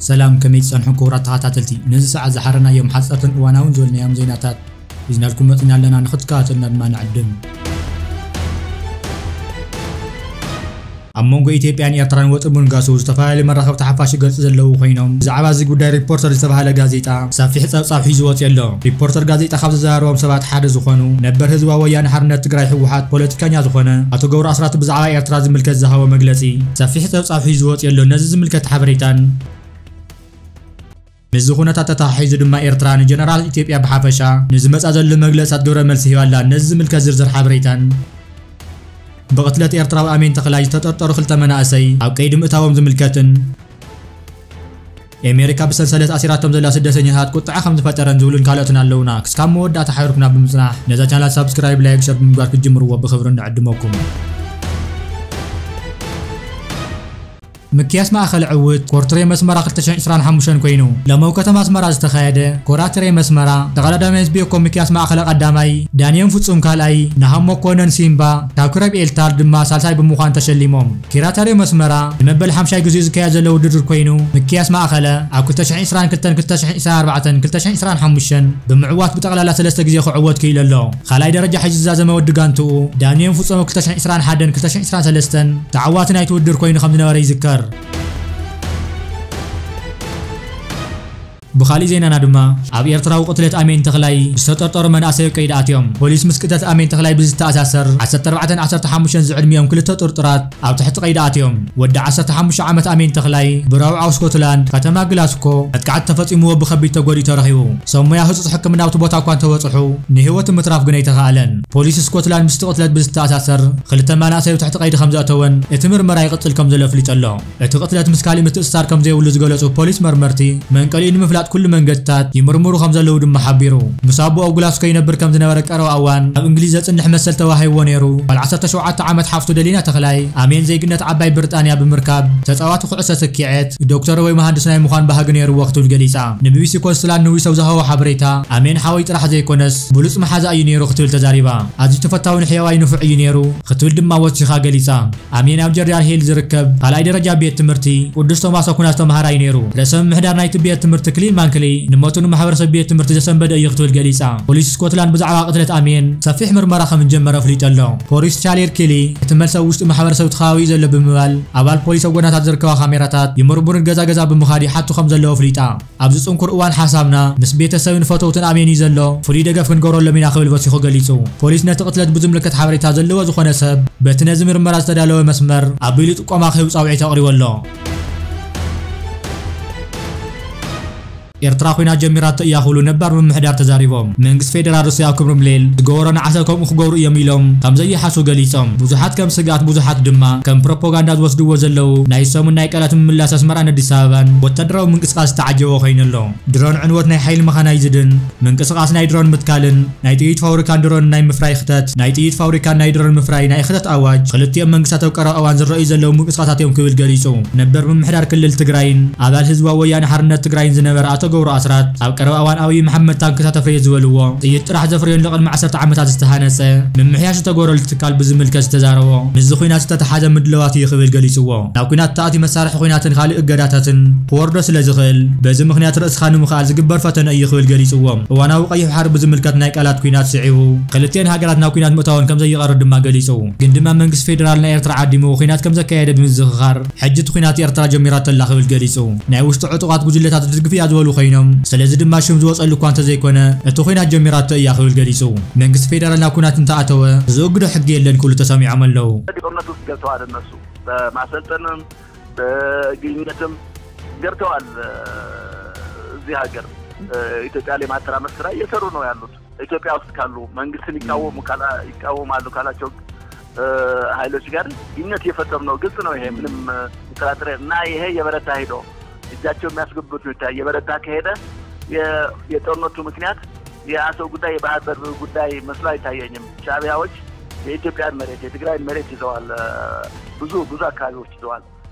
ሰላም፣ ከመይ ትጸንሑ ክቡራት ተኸታተልቲ? ነዚ ሰዓት ዝሓረናዮም ሓጸርትን እዋናውን ዝበልናዮም ዜናታት ሒዝናልኩም መጺና ኣለና፣ ንኽትከታተሉና ድማ ንዕድም። ኣብ መንጎ ኢትዮጵያን ኤርትራን ወጥሪ ምንጋሱ ዝተፈላለዩ መራኸብቲ ሓፋሽ ይገልጹ ዘለዉ ኮይኖም፣ ብዛዕባ እዚ ጉዳይ ሪፖርተር ዝተባህለ ጋዜጣ ሰፊሕ ጸብጻብ ሒዙ ወጺኡ ኣሎ። ሪፖርተር ጋዜጣ ካብ ዘዘራረቦም ሰባት ሓደ ዝኾኑ፣ ነበር ህዝባዊ ወያነ ሓርነት ትግራይ ህወሓት ፖለቲከኛ ዝኾነ ኣቶ ገብሩ ኣስራት ብዛዕባ ኤርትራ ዝምልከት ዝሃቦ መግለጺ ሰፊሕ ጸብጻብ ሒዙ ወጺኡ ኣሎ። ነዚ ዝምልከት ሓበሬታን ምስዚ ኩነታት ተተሓሒዙ ድማ ኤርትራ ንጀነራል ኢትዮጵያ ብሓፈሻ ንዝመጻ ዘሎ መግለጽታት ግብረ መልሲ ሂባላ። ነዚ ዝምልከት ዝርዝር ሓበሬታን ብቕትለት ኤርትራዊ ኣሜን ተኽላይ ዝተጠርጠሩ ክልተ መናእሰይ ኣብ ቀይዲ ምእታዎም ዝምልከትን፣ ኣሜሪካ ብሰንሰለት ኣሲራቶም ዘላ ስደተኛታት ቁጥዐ ከም ዝፈጠረን ዝብሉን ካልኦትን ኣለውና። ክስካብ መወዳእታ ሓቢርኩና ብምጽናሕ ነዛ ቻናል ሳብስክራይብ፣ ላይክ፣ ሸር ብምግባር ክትጅምርዎ ብኽብሪ ንዕድመኩም። ምክያስ ማእኸል ዕውት ኮርትሬ መስመራ ክልተ ሽሕን ዕስራን ሓሙሽተን ኮይኑ፣ ሎሚ ኣብ ከተማ ኣስመራ ዝተኻየደ ኮራትሬ መስመራ ተቐዳዳሚ ህዝቢ እኮ ምክያስ ማእኸለ ቀዳማይ ዳንኤል ፍጹም ካልኣይ፣ ናሃም መኮነን ሲምባ ካብ ክረብ ኤልታል ድማ ሳልሳይ ብምዃን ተሸሊሞም። ኪራታርዮ መስመራ ንመበል ሓምሻይ ግዜኡ ዝካየድ ዘሎ ውድድር ኮይኑ፣ ምክያስ ማእኸለ ኣብ ክልተ ሽሕን ዕስራን ክልተን፣ ክልተ ሽሕን ዕስራን ኣርባዕተን፣ ክልተ ሽሕን ዕስራን ሓሙሽተን ብምዕዋት ብጠቕላላ ሰለስተ ግዜ ክዕወት ክኢሉ ኣሎ። ካልኣይ ደረጃ ሒዙ ዝዛዘመ ወዲ ጋንትኡ ዳንኤል ፍጹም ኣብ ክልተ ሽሕን ዕስራን ሓደን ክልተ ሽሕን ዕስራን ሰለስተን ተዓዋቲ ናይቲ ውድድር ኮይኑ ከም ዝነበረ ይዝከር። ብኻሊእ ዜናና ድማ፣ ኣብ ኤርትራዊ ቅትለት ኣሜን ተኽላይ ዝተጠርጠሩ መናእሰይ ኣብ ቀይዲ ኣትዮም። ፖሊስ ምስ ቅትለት ኣሜን ተኽላይ ብዝተኣሳሰር፣ ዓሰርተ ኣርባዕተን ዓሰርተ ሓሙሽተን ዝዕድሚኦም ክልተ ጥርጡራት ኣብ ትሕቲ ቀይዲ ኣትዮም። ወዲ ዓሰርተ ሓሙሽተ ዓመት ኣሜን ተኽላይ ብረቡዕ ኣብ ስኮትላንድ ከተማ ግላስኮ መጥቃዕቲ ተፈጺምዎ ብኸቢድ ተጎዲኡ ተረኺቡ። ሰብ ሞያ ህጹጽ ሕክምና ኣብቲ ቦታ እኳ እንተበጽሑ፣ ንህይወቱ ምትራፍ ግን ኣይተኻእለን። ፖሊስ ስኮትላንድ ምስቲ ቅትለት ብዝተኣሳሰር፣ ክልተ መናእሰይ ኣብ ትሕቲ ቀይዲ ከም ዘእተወን እቲ ምርመራ ይቕጽል ከም ዘሎ ኣፍሊጡ ኣሎ። እቲ ቅትለት ምስ ካሊእ ምትእስሳር ከም ዘይብሉ ዝገለጹ ፖሊስ መርመርቲ፣ መንቀሊኡ ንምፍላጥ ኩሉ መንገድታት ይምርምሩ ከም ዘለዉ ድማ ሓቢሩ። ምስ ኣቦኡ ኣብ ግላስኮ ይነብር ከም ዝነበረ ቀረባ እዋን ኣብ እንግሊዝ ዘጽንሕ መሰል ተዋሂብዎ ነይሩ። ጓል ዓሰርተ ሸውዓተ ዓመት ሓፍቱ ደሊና ተኽላይ፣ ኣሜን ዜግነት ዓባይ ብሪጣንያ ብምርካብ ተጻዋቲ ኩዕሶ ስኪዔት፣ ዶክተር ወይ መሃንድስ ናይ ምዃን ባህጊ ነይርዎ ክትብል ገሊጻ። ንቢቢሲ ኮንስላንድ ንዊስ ኣብ ዝሃቦ ሓበሬታ፣ ኣሜን ሓወይ ጥራሕ ዘይኮነስ ብሉጽ መሓዛ እዩ ነይሩ ክትብል ተዛሪባ። ኣዝዩ ተፈታውን ሕያዋይ ንፉዕ እዩ ነይሩ ክትብል ድማ ወሲኻ ገሊጻ። ኣሜን ኣብ ጀርዳን ሂል ዝርከብ ካልኣይ ደረጃ ቤት ትምህርቲ ቅዱስ ቶማስ ኣኩናስ ተምሃራይ ነይሩ። ርእሰ ምምሕዳር ናይቲ ቤት ትምህርቲ ክሊን ማንክሊ ንሞቱ ንማሕበረሰብ ቤት ትምህርቲ ዘሰንበደ እዩ ክትብል ገሊጻ። ፖሊስ ስኮትላንድ ብዛዕባ ቅትለት ኣሜን ሰፊሕ ምርመራ ከም ዝጀመረ ኣፍሊጡ ኣሎ። ፖሊስ ቻሌር ኪሊ እቲ መልሲ ኣብ ውሽጢ ማሕበረሰብ እቲ ከባቢ እዩ ዘሎ ብምባል ኣባል ፖሊስ ኣብ ጎናታት ዝርከባ ካሜራታት ይምርምርን ገዛ ገዛ ብምኻድ ይሓቱ ከም ዘለዉ ኣፍሊጣ። ኣብዚ ጽንኩር እዋን ሓሳብና ምስ ቤተሰብን ፈተውትን ኣሜን እዩ ዘሎ። ፍሉይ ደገፍ ክንገብረሎም ኢና ክብል ወሲኹ ገሊጹ። ፖሊስ ነቲ ቅትለት ብዝምልከት ሓበሬታ ዘለዎ ዝኾነ ሰብ በቲ ነዚ ምርመራ ዝተዳለወ መስመር ኣቢሉ ጥቆማ ክህብ ጻውዒት ኣቕሪቡ ኣሎ። ኤርትራ ኲናት ጀሚራቶ እያ ክብሉ ነባር ምምሕዳር ተዛሪቦም። መንግስቲ ፌደራል ሩስያ ኣብ ክምርምሌል ዝገበሮ ንዓሰብ ከምኡ ክገብሩ እዮም ኢሎም ከም ዘይሓስቡ ገሊጾም። ብዙሓት ከም ስግኣት፣ ብዙሓት ድማ ከም ፕሮፓጋንዳ ዝወስድዎ ዘለዉ ናይ ሰሙን ናይ ቃላት ምምላስ ኣስመራን ኣዲስ ኣበባን ወታደራዊ ምንቅስቃስ ዝተዓጀቦ ኮይኑ ኣሎ። ድሮን ዕንወት ናይ ሓይሊ መኻናይዝድን ምንቅስቃስ ናይ ድሮን ምትካልን ናይ ጥይት ፋብሪካን ድሮን ናይ ምፍራይ ክተት፣ ናይ ጥይት ፋብሪካን ናይ ድሮን ምፍራይ ናይ ክተት ኣዋጅ ክልቲኦም መንግስታት ኣብ ቀረባ እዋን ዝረኣዩ ዘለዉ ምንቅስቃሳት እዮም ክብል ገሊጹ። ነበር ምምሕዳር ክልል ትግራይን ኣባል ህዝባዊ ወያነ ሓርነት ትግራይን ዝነበረ ኣቶ ገብሩ ኣስራት ኣብ ቀረባ እዋን ኣብይ መሓመድ ታንክታት ኣፍረየ ዝበልዎ ጥይት ጥራሕ ዘፍረየሉ ቅድሚ ዓሰርተ ዓመታት ዝተሃነጸ ምምሕያሽ ዝተገበረሉ ትካል ብዝምልከት ዝተዛረቦ ምስዚ ኲናት ዝተተሓዘ ምድለዋት እዩ ክብል ገሊጽዎ። ናብ ኲናት ተኣትዩ መሳርሒ ኲናትን ካልእ እገዳታትን ክወርዶ ስለ ዝኽእል በዚ ምኽንያት ርእስኻ ንምኽኣል ዝግበር ፈተነ እዩ ክብል ገሊጽዎ። እዋናዊ ቀይሕ ባሕሪ ብዝምልከት ናይ ቃላት ኲናት ስዒቡ ክልቲኤን ሃገራት ናብ ኲናት ምእታወን ከም ዘይቐርብ ድማ ገሊጹ። ግን ድማ መንግስቲ ፌደራል ናይ ኤርትራ ዓዲሙ ኲናት ከም ዘካየደ ብምዝኽኻር ሕጂ እቲ ኲናት ኤርትራ ጀሚራቶ ኣላ ክብል ገሊጹ። ናይ ውሽጢ ዕጡቓት ጉጅለታት ትድግፍ እያ ዝበሉ ኮይኖም፣ ስለዚ ድማ ሽም ዝወጸሉ እኳ እንተዘይኮነ እቲ ኲናት ጀሚራቶ እያ ክብል ገሊጹ። መንግስቲ ፌደራል ናብ ኲናት እንተኣተወ ዝእግዶ ሕጊ የለን ክብሉ ተሰሚዖም ኣለዉ። ጦርነት ውስጥ ገብተዋል እነሱ በማሰልጠንም በግንኙነትም ገብተዋል። እዚህ ሀገር ኢትዮጵያ ላይ ማተራመስ ስራ እየሰሩ ነው ያሉት። ኢትዮጵያ ውስጥ ካሉ መንግስትን ይቃወሙ ካላ- ይቃወማሉ ካላቸው እ፣ ኃይሎች ጋር ግንኙነት እየፈጠሩ ነው። ግልጽ ነው ይሄ ምንም እ፣ ጥራጥሬ እና ይሄ የበረታ ሄዶ እጃቸው የሚያስገቡት ነው ይታይ። የበረታ ከሄደ የ- የጦርነቱ ምክንያት የአሰብ ጉዳይ የባህር በር ጉዳይ መስሎ አይታየኝም። ሻዕቢያዎች የኢትዮጵያን መሬት የትግራይን መሬት ይዘዋል። እ፣ ብዙ ብዙ አካባቢዎች ይዘዋል።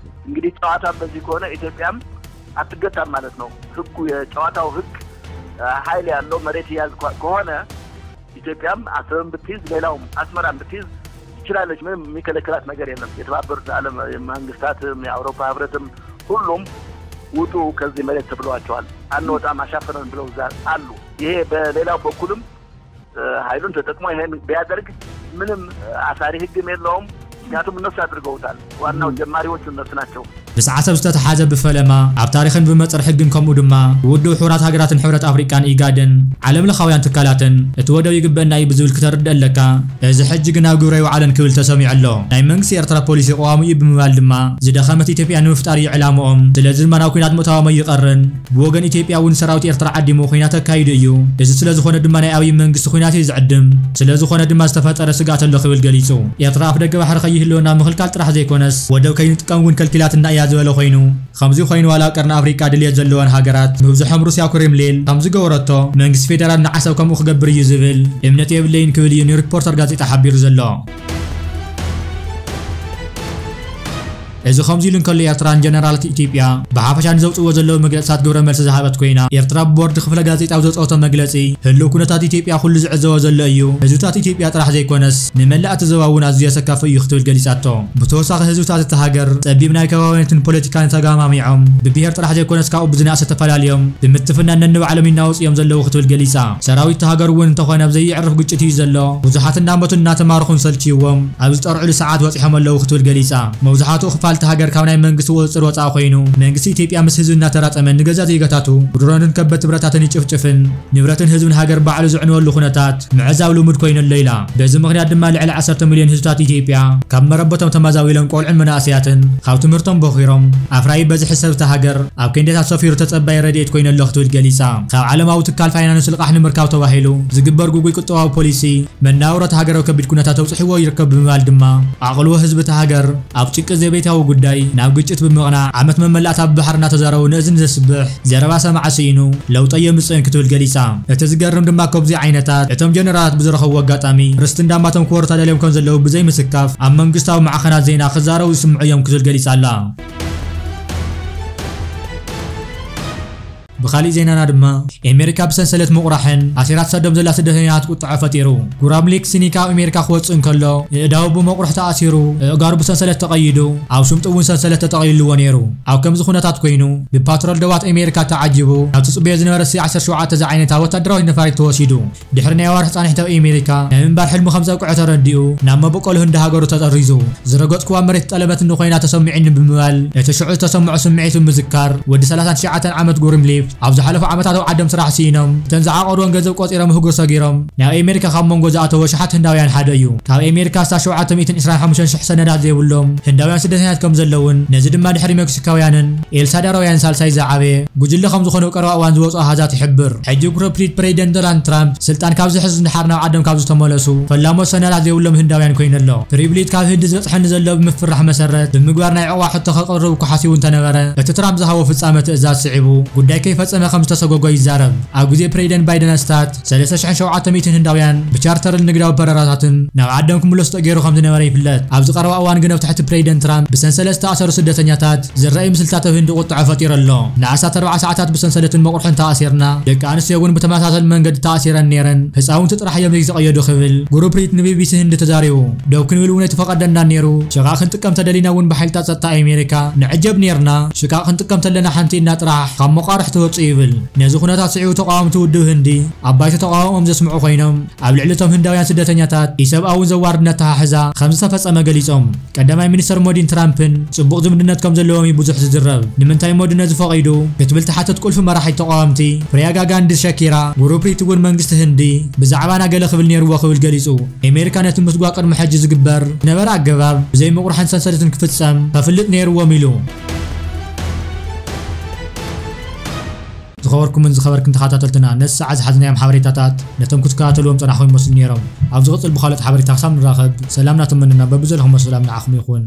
እንግዲህ ጨዋታም በዚህ ከሆነ ኢትዮጵያም አትገታም ማለት ነው። ህጉ የጨዋታው ህግ እ፣ ኃይል ያለው መሬት እያዝ ኳ- ከሆነ ኢትዮጵያም አሰብን ብትይዝ ሌላውም አስመራን ብትይዝ ትችላለች። ምንም የሚከለክላት ነገር የለም። የተባበሩት ዓለም መንግስታትም የአውሮፓ ህብረትም ሁሉም ውጡ ከዚህ መሬት ተብለዋቸዋል። አንወጣም አሻፈረን ብለው እዛ አሉ። ይሄ በሌላው በኩልም ኃይሉን ተጠቅሞ ይሄን ቢያደርግ ምንም አሳሪ ህግም የለውም። ምክንያቱም እነሱ አድርገውታል። ዋናው ጀማሪዎቹ እነሱ ናቸው። ብሰዓሰብ ዝተተሓዘ ብፈለማ ኣብ ታሪኽን ብመፅር ሕግን ከምኡ ድማ ውድብ ሕቡራት ሃገራትን ሕብረት ኣፍሪቃን ኢጋድን ዓለም ለኻውያን ትካላትን እቲ ወደብ ይግበእና እዩ ብዝብል ክተርድእ ኣለካ። እዚ ሕጂ ግን ኣብ ግብረ ይውዓለን ክብል ተሰሚዑ ኣሎ። ናይ መንግስቲ ኤርትራ ፖሊሲ ቅዋሙ እዩ ብምባል ድማ ዝደኸመት ኢትዮጵያ ንምፍጣር እዩ ዕላምኦም። ስለዚ ድማ ናብ ኩናት ምእታዎም ኣይቐርን። ብወገን ኢትዮጵያ እውን ሰራዊት ኤርትራ ዓዲሙ ኩናት ኣካይዱ እዩ። እዚ ስለ ዝኾነ ድማ ናይ ኣብይ መንግስቲ ኩናት እዩ ዝዕድም። ስለ ዝኾነ ድማ ዝተፈጠረ ስግኣት ኣሎ ክብል ገሊጹ። ኤርትራ ኣፍ ደገ ባሕሪ ከይህልወና ምኽልካል ጥራሕ ዘይኮነስ ወደብ ከይንጥቀም እውን ከልኪላትና እያ ዝበለ ኮይኑ፣ ከምዚ ኮይኑ ዋላ ኣብ ቀርኒ ኣፍሪቃ ድልየት ዘለወን ሃገራት ምብዝሖም ሩስያ ክሬምሊን ከምዝገበረቶ መንግስቲ ፌደራል ንዓሰብ ከምኡ ክገብር እዩ ዝብል እምነት የብለይን ክብል እዩ ንሪፖርተር ጋዜጣ ሓቢሩ ዘሎ። እዚ ከምዚ ኢሉ እንከሎ ኤርትራን ጀነራላት ኢትዮጵያ ብሓፈሻ ንዘውፅዎ ዘለዉ መግለፅታት ግብረ መልሲ ዝሃበት ኮይና፣ ኤርትራ ብቦርድ ክፍለ ጋዜጣ ኣብ ዘውፅኦቶ መግለፂ ህልው ኩነታት ኢትዮጵያ ኩሉ ዝዕዘቦ ዘሎ እዩ። ህዝብታት ኢትዮጵያ ጥራሕ ዘይኮነስ ንመላእ እቲ ዞባ እውን ኣዝዩ ኣሰካፊ እዩ ክትብል ገሊጻቶ። ብተወሳኺ ህዝብታት እቲ ሃገር ጸቢብ ናይ ከባቢነትን ፖለቲካን ተጋማሚዖም ብብሄር ጥራሕ ዘይኮነስ ካብኡ ብዝነኣሰ ተፈላልዮም ብምትፍናን ነንባዕሎም ይናወጹ እዮም ዘለዉ ክትብል ገሊጻ። ሰራዊት እቲ ሃገር እውን እንተኾነ ኣብ ዘየዕርፍ ግጭት እዩ ዘሎ። ብዙሓት እናሞቱን እናተማረኹን ሰልችይዎም ኣብ ዝጠርዑሉ ሰዓት በጺሖም ኣለዉ ክትብል ገሊጻ። መብዛሕትኡ ክፋል እቲ ሃገር ካብ ናይ መንግስቲ ቁጽጽር ወጻኢ ኮይኑ መንግስቲ ኢትዮጵያ ምስ ህዝቢ እናተራጸመ ንገዛ ዜጋታቱ ብድሮንን ከበድቲ ብረታትን ይጭፍጭፍን ንብረትን ህዝብን ሃገር ባዕሉ ዝዕንወሉ ኩነታት ምዕዛብ ልሙድ ኮይኑ ኣሎ ኢላ። በዚ ምኽንያት ድማ ልዕሊ ዓሰርተ ሚልዮን ህዝብታት ኢትዮጵያ ካብ መረበቶም ተመዛቢሎም ቆልዑን መናእሰያትን ካብ ትምህርቶም ቦኺሮም ኣፍራዪ በዝሒ ሰብ እታ ሃገር ኣብ ኬንዳታት ሰፊሩ ተጸባዪ ረድኤት ኮይኑ ኣሎ ክትብል ገሊጻ። ካብ ዓለማዊ ትካል ፋይናንስ ልቓሕ ንምርካብ ተባሂሉ ዝግበር ግጉይ ቁጠባዊ ፖሊሲ መናውሮ እታ ሃገር ኣብ ከቢድ ኩነታት ኣብጽሕዎ ይርከብ ብምባል ድማ ኣቕልቦ ህዝቢ እታ ሃገር ኣብ ጭንቂ ዘቤታዊ ጉዳይ ናብ ግጭት ብምቕናዕ ዓመት መመላእታ ብባሕሪ እናተዛረቡ ንእዝኒ ዘስብሕ ዘረባ ሰማዒ ስኢኑ ለውጢ የምጽእን ክትብል ገሊጻ። እቲ ዝገርም ድማ ከምዚ ዓይነታት እቶም ጀነራላት ብዝረኸብዎ ኣጋጣሚ ርስቲ እንዳማቶም ክወርሱ ተዳልዮም ከም ዘለዉ ብዘይምስካፍ ኣብ መንግስታዊ ማዕኸናት ዜና ክዛረቡ ይስምዑ እዮም ክትብል ገሊጻ ኣላ። ብኻሊእ ዜናና ድማ ኤሜሪካ ብሰንሰለት ምቑራሕን ኣሲራ ትሰዶም ዘላ ስደተኛታት ቁጥዐ ፈጢሩ። ጉራም ሊክ ሲኒካ ኣብ ኤሜሪካ ክወጽእ እንከሎ ኣእዳዉ ብመቑርሕ ተኣሲሩ ኣእጋሩ ብሰንሰለት ተቐይዱ ኣብ ሽምጡ እውን ሰንሰለት ተጠቕሊልዎ ነይሩ። ኣብ ከምዚ ኩነታት ኮይኑ ብፓትሮል ደባት ኣሜሪካ ተዓጂቡ ናብ ትጽበዮ ዝነበረ ሲ ዓሰርተ ሸውዓተ ዝዓይነታ ወታደራዊት ነፋሪት ተወሲዱ። ድሕሪ ናይ ኣዋርሕ ጻንሒት ኣብ ኣሜሪካ ናይ ምንባር ሕልሙ ከም ዘብቅዐ ተረዲኡ ናብ መበቆል ህንዲ ሃገሩ ተጠሪዙ። ዝረገጽኩዋ መሬት ጠለመትኒ ኮይና ተሰሚዑኒ ብምባል ነቲ ሽዑ ዝተሰምዖ ስምዒቱ ምዝካር ወዲ ሰላሳን ትሽዓተን ዓመት ጉሪም ሊፍ ኣብ ዝሓለፉ ዓመታት ኣብ ዓዶም ስራሕ ስኢኖም እተን ዝዓቐርወን ገንዘብ ቆጺሮም ህጉር ሰጊሮም ናብ ኣሜሪካ ካብ መንጎ ዝኣተወ ሽሓት ህንዳውያን ሓደ እዩ። ካብ ኣሜሪካ ኣስታት ሸውዓተ ሚእትን ዕስራን ሓሙሽተን ሽሕ ሰነዳት ዘይብሎም ህንዳውያን ስደተኛታት ከም ዘለውን ነዚ ድማ ድሕሪ ሜክሲካውያንን ኤልሳዳራውያን ሳልሳይ ዝዓበየ ጉጅለ ከም ዝኾነ ኣብ ቀረባ እዋን ዝወፁ ኣሃዛት ይሕብር። ሕጂ ጉረፕሊት ፕሬዚደንት ዶናልድ ትራምፕ ስልጣን ካብ ዝሕዝ ንድሓር ናብ ዓዶም ካብ ዝተመለሱ ፈላሞት ሰነዳት ዘይብሎም ህንዳውያን ኮይኑ ኣሎ። ፕሪብሊት ካብ ህንዲ ዝበፅሐኒ ዘሎ ብምፍራሕ መሰረት ብምግባር ናይ ዕቑባ ሕቶ ከቕርብ እኳ ሓሲቡ እንተነበረ እቲ ትራምፕ ዝሃቦ ፍጻመ ትእዛዝ ስዒቡ ጉዳይ ከይፈጸመ ከም ዝተሰጎጎ ይዛረብ። ኣብ ግዜ ፕሬዚደንት ባይደን ኣስታት ሰለስተ ሽሕን ሸውዓተ ሚእትን ህንዳውያን ብቻርተርን ንግዳዊ በረራታትን ናብ ዓዶም ክምለሱ ተገይሩ ከም ዝነበረ ይፍለጥ። ኣብዚ ቀረባ እዋን ግን ኣብ ትሕቲ ፕሬዚደንት ትራምፕ ብሰንሰለት ዝተኣሰሩ ስደተኛታት ዝረኣይ ምስልታት ኣብ ህንዲ ቁጥዐ ፈጢሩ ኣሎ። ንኣስታት ኣርባዓ ሰዓታት ብሰንሰለትን መቑርሕን ተኣሲርና፣ ደቂ ኣንስትዮ እውን ብተመሳሳሊ መንገዲ ተኣሲረን ነይረን፣ ህፃውንቲ ጥራሕ እዮም ዘይተቐየዱ ክብል ጉሩፕ ሪት ንቢቢሲ ህንዲ ተዛሪቡ። ደው ክንብል እውን ኣይተፈቐደና ነይሩ። ሽቓቕ ክንጥቀም ተደሊና እውን ብሓይልታት ጸጥታ ኣሜሪካ ንዕጀብ ነይርና። ሽቓቕ ክንጥቀም ተለና ሓንቲ ኢድና ጥራሕ ካብ መቋርሕ ትወጽእ ይብል። ነዚ ኩነታት ስዒቡ ተቓወምቲ ውድብ ህንዲ ኣብ ባይቶ ተቓውሞኦም ዘስምዑ ኮይኖም ኣብ ልዕሊ እቶም ህንዳውያን ስደተኛታት ኢሰብኣውን ዘዋርድን ኣተሓሕዛ ከም ዝተፈጸመ ገሊጾም። ቀዳማይ ሚኒስተር ሞዲን ትራምፕን ጽቡቕ ዝምድነት ከም ዘለዎም እዩ ብዙሕ ዝዝረብ። ንምንታይ ሞዲ ነዚ ፈቒዱ ክትብል ትሓትት ቁልፊ መራሒት ተቓወምቲ ፕሪያጋ ጋንዲ ሸኪራ፣ ጉሩፕ ሪት እውን መንግስቲ ህንዲ ብዛዕባና ገለ ክብል ነይርዎ ክብል ገሊጹ። ኣሜሪካ ነቲ ምስጓ ቅድሚ ሕጂ ዝግበር ዝነበረ ኣገባብ ብዘይ ምቑራሕን ሰንሰለትን ክፍጸም ከፍልጥ ነይርዎም ኢሉ። ዝኸበርኩምን ዝኸበርክን ተኸታተልትና ነዚ ሰዓት ዝሓዝናዮም ሓበሬታታት ነቶም ክትከታተልዎም ጸናሕኩም ይመስሉ ነይሮም። ኣብ ዝቕጽል ብኻልኦት ሓበሬታ ክሳብ ንራኸብ ሰላምና ተመንና በብዘለኹሞ ሰላም ንዓኹም ይኹን።